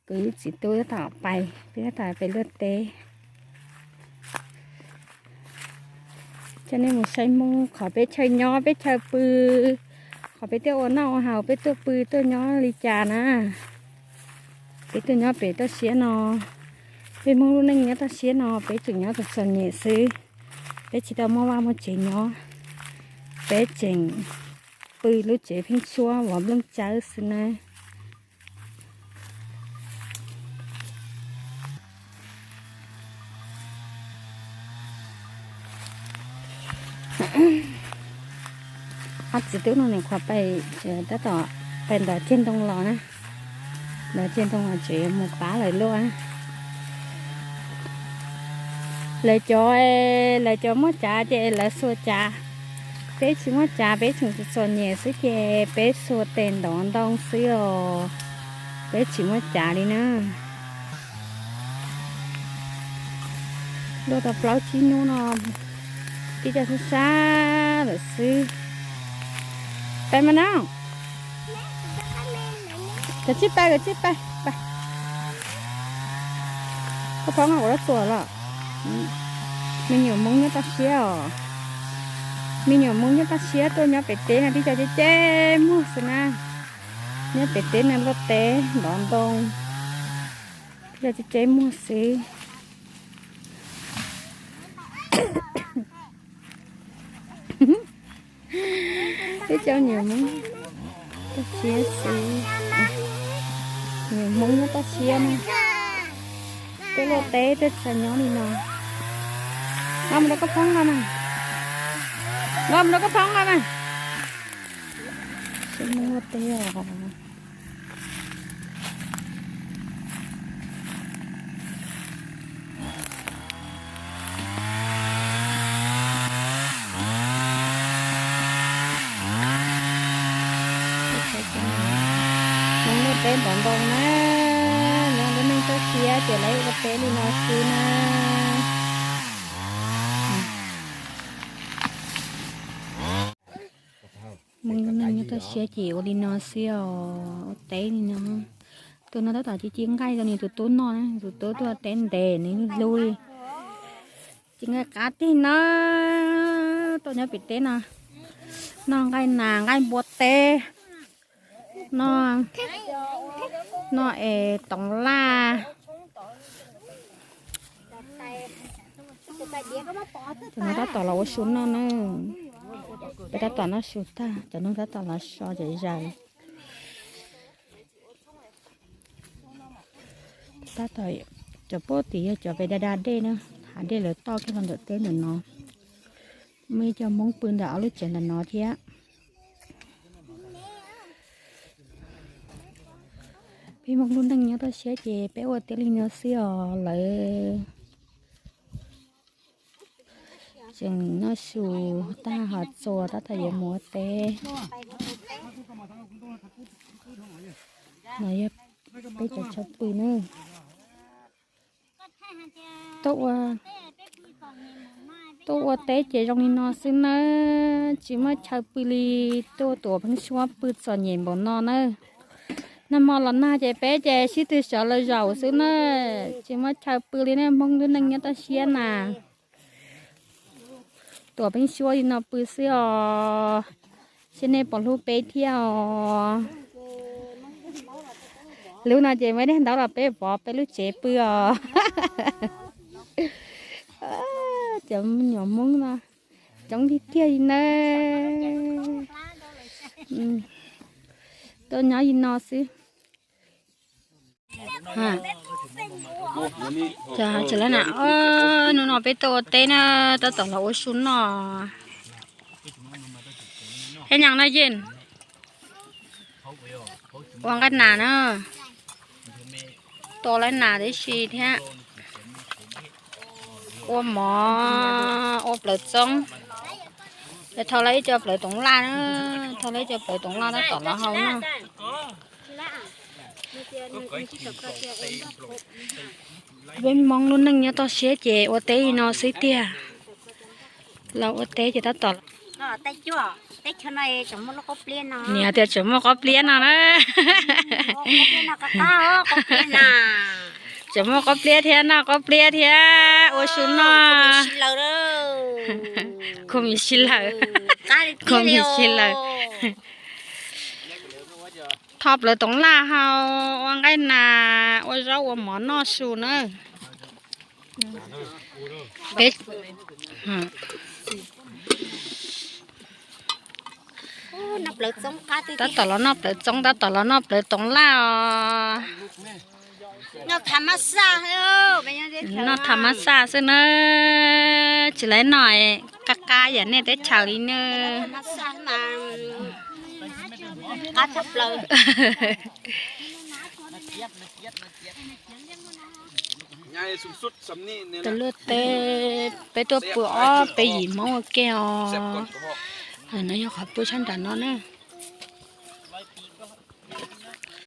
Kuv ib txiv tub tab tom pais, peb tab tom pais luaj teb. Coj nej mus saib Hmoob qhov peb chaw nyob peb chaw pw, qhov peb tuaj ua noj ua haus, peb tuaj pw tuaj nyob li cas na. Peb tuaj nyob pem toj siab no, peb Hmoob lub neej nyob toj siab no peb tseem nyob txom txom nyem xwb. Peb tsis tau muaj vaj muaj tsev nyob, peb tseem pw lub tsev pheeb suab vov nplooj tsawb xwb na. Ob txiv tub no nws qhuav pais, tab tom pais ntov ceg ntoo los na. Ntov ceg ntoo los tsev mus pab lawv luaj. Lawv cov, lawv cov muaj cav ces lawv xuas cav. Peb tsis muaj cav, peb tseem txom nyem xwb ces peb xuas tes ntov ntoo xwb os. Peb tsis muaj cav li na. Luaj tau plaub tsib hnub no, tib co sab sab lawm xwb. Pais mas no. Koj tsij pais, koj tsij pais, pais. Koj phob nqa ua dab tsi los? Me nyuam Hmoob nyob toj siab os. Me nyuam Hmoob nyob toj siab tuaj nyob pem teb no tib co ceb ceb muag xwb na. Nyob pem teb no luaj teb ntov ntoo, tib co ceb ceb muag xwb. Peb cov nyuam Hmoob toj siab xwb. Nyuam Hmoob nyob toj siab na. Peb luaj teb tej txawm nyob li no. Nqa mus rau koj phob nqa mas. Nqa mus rau koj phob nqa mas. Peb Hmoob luaj teb os. Hmoob luaj teb ntov ntoo na, nyob lub neej toj siab ces lawv ua teb li no xwb na. Hmoob lub neej nyob toj siab ces ua li no xwb os, ua teb li no. Tus no tab tom ci ci nqaij rau nws tus tub noj, tus tub tuaj teb ntev nws hlub. Ci nqaij qab teg no, tuaj nyob pem teb no, noj nqaij nas nqaij npua teb, noj, noj es toov laj. Cov no tab tom los ua su noj na. Peb tab tom noj su tag, cov no tab tom los so zom zaws. Tab tom, cov puab tim yog cov pem da da dej na, hav dej lawv toj kiag los ntawm teb ntawm no. Muaj ib co Hmoob pw ntawm ob lub tsev ntawm no thiab. Peb Hmoob lub neej nyob toj siab ces peb ua teb li no xwb os lawv. Tseem noj su tag ho txuas tab tom yuav mus ua teb. No yog peb cov chaw pw na. Tuaj ua teb ces zoo li no xwb nawb, tsis muaj chaw pw li, tuaj tuam pheeb suab pw txom nyem npaum no nawb. Nag hmo los nag ces peb ces sib tw sawv los zaum xwb na, tsis muaj chaw pw li ne, Hmoob lub neej nyob toj siab na. Tuam pheeb suab li no pw xwb os, seb nej puas hlub peb thiab os. Lub no ces muaj dej ntaub los peb pov peb lub tsev pw os. Cov me nyuam Hmoob no coob tiag tiag li na. Tuaj nyob li no xwb. Ces tsis lawm na, hnub no peb tuaj ua teb na, tab tom los ua su noj. Eb nyeem no yeej ua nqaij nas na, tua lawv nas tib si thiab. Ua mov, ua plaws txoob. Ces thau lawv ib co plaws toov laj na, thau lawv ib co plaws toov laj tab tom los hau na. Peb Hmoob lub neej nyob toj siab ces ua teb li no xwb tiag. Los ua teb ces tab tom Niam tias tseem muaj qaub pliab no na. Tseem muaj qaub pliab thiab, noj qaub pliab thiab, ua su noj. Kho mis si lawm, kho mis si lawm. Tho plaws toov laj hau, ua nqaij nas, ua zaub ua mov noj su na. Tab tom los noj plawv txoob, tab tom los noj plawv toov laj os. Noj tham mab xaj xwb na, tsis laiv noj qab qab yam nej teb chaws li na. Tus luaj teb peb tuaj pw ob peb yim Hmoob ua ke os. No yog qhov pw sab nram no na.